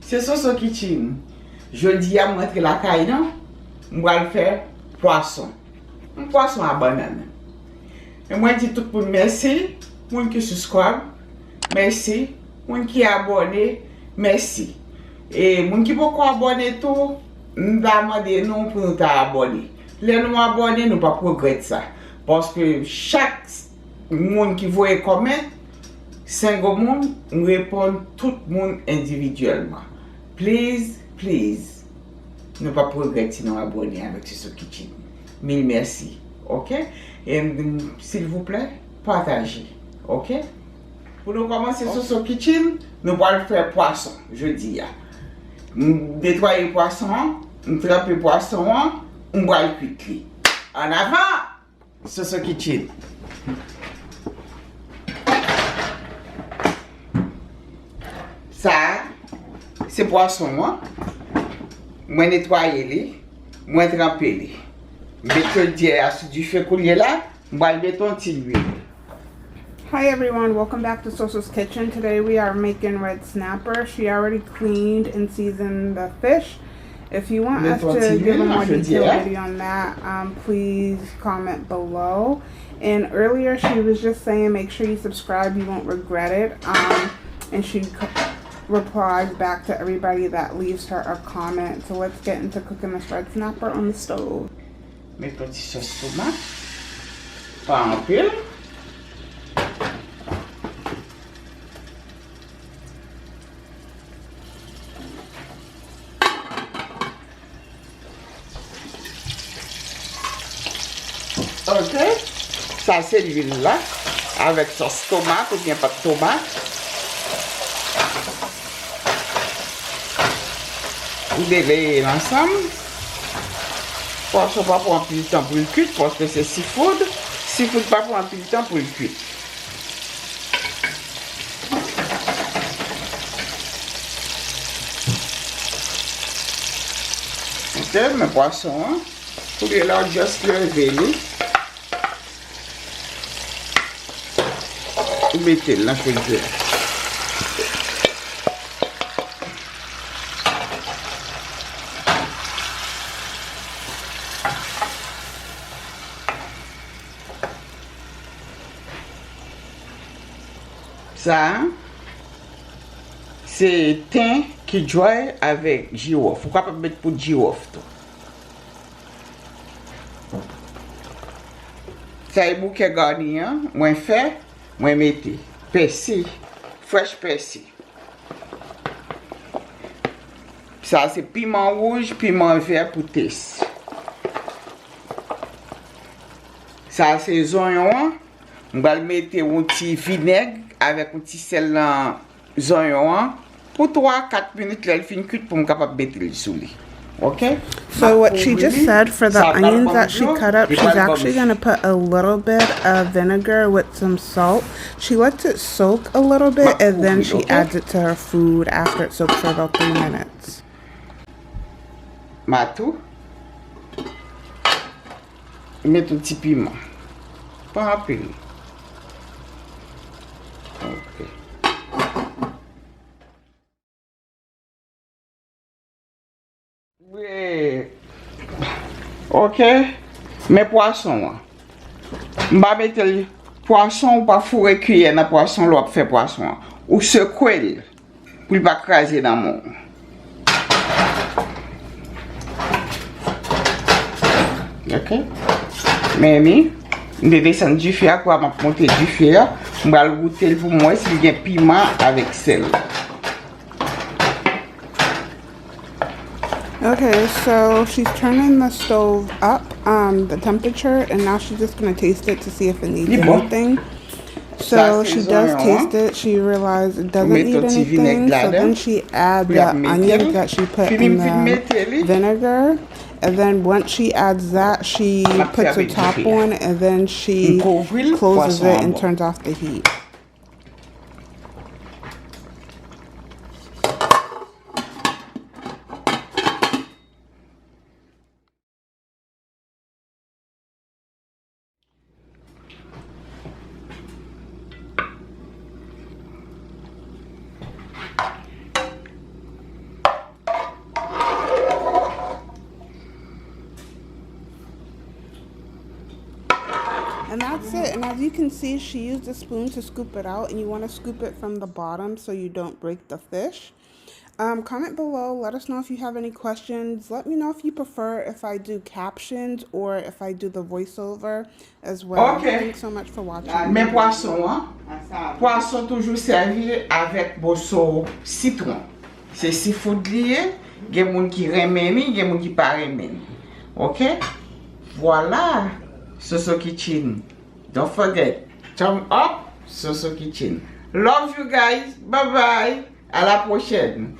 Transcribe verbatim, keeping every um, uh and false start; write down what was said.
Se Soso Kitchen. Jodi a, m rantre lakay nan, m pral fè pwason. Yon pwason a bannann. E mwen di tout moun mèsi, moun ki subscribe, mèsi, moun ki abòne, mèsi. E moun ki poko abòne tou, m ta mande nou pou nou ta abòne. Lè nou abòne, nou p ap regrèt sa. Paske chak moun ki voye kòmant, sengo moun, m reponn tout moun endividyèlman. Please, please, nou p ap regrèt si nou abòne avèk Soso Kitchen. Mil mèsi, oke? E, mm, silvouplè, pataje, oke? Pou nou kòmanse Soso Kitchen, nou pral fè pwason jodi a. M netwaye pwason an, m tranpe pwason an, m pral kwit li. Ann avan! Soso Kitchen. Sa a, se pwason an. Mwen netwaye li, mwen tranpe li. M met chodyè a sou dife koulye la, m pral met yon ti lwil. Hi everyone, welcome back to Soso's Kitchen. Today we are making red snapper. She already cleaned and seasoned the fish. If you want us to give a more detailed video on that, um, please comment below. And earlier she was just saying, make sure you subscribe, you won't regret it. Um, and she co- replies back to everybody that leaves her a comment. So let's get into cooking this red snapper on the stove. Met yon ti sòs tomat. Pa anpil. Ok. Sa se lwil la avèk sòs tomat oubyen pat tomat. Ou deveye l ansanm. Pwason pa pran anpil tan pou l kwit, paske se seafood. Seafood pa pran anpil tan pou l kwit. Ok, men pwason an, koulye la, w just leve li. Ou mete l nan fridyè. Sa a, se ten ki dry avèk jiwòf. Ou kapab met poud jiwòf tou. Sa e bouke garni an, mwen fè, mwen mete pèsi, fresh pèsi. Sa se piman wouj, piman vè pou tès. Sa se zonyon an. M pral mete yon ti vinèg avèk yon ti sèl nan zonyon an pou twa, kat minit, lè l fin kwit, pou m kapab mete l sou li. Ok? So what she just said, for the onions that she cut up, she's actually gonna put a little bit of vinegar with some salt. She lets it soak a little bit and then she adds it to her food after it soaks for about three minutes. Matou. Met yon ti piman. Pa anpil. Ok. Wi. Ok. Men pwason an. M pa mete l, pwason, ou pa foure kiyè nan pwason lè w ap fè pwason an. Ou sekwe l. Pou l pa kraze nan men w. Ok. Men mi, m te desann dife a, kwa m ap monte dife a. M pral goute l pou m wè si l gen piman avèk sèl. Okay, so she's turning the stove up, um, the temperature, and now she's just gonna taste it to see if it needs anything. So she does taste it. She realizes it doesn't need anything. So then she adds the onions that she put in the vinegar. And then once she adds that, she puts the top on, and then she closes it and turns off the heat. That's it. And as you can see, she used a spoon to scoop it out, and you want to scoop it from the bottom so you don't break the fish. Um, comment below. Let us know if you have any questions. Let me know if you prefer if I do captions or if I do the voiceover as well. Okay. Thanks so much for watching. Men pwason an, pwason toujou sèvi avèk moso sitwon. Se seafood li ye, gen moun ki renmen li, gen moun ki pa renmen li. Ok? Vwala, Soso Kitchen. Don't forget, thumb up, Soso Kitchen. Love you guys. Bye bye. À la prochaine.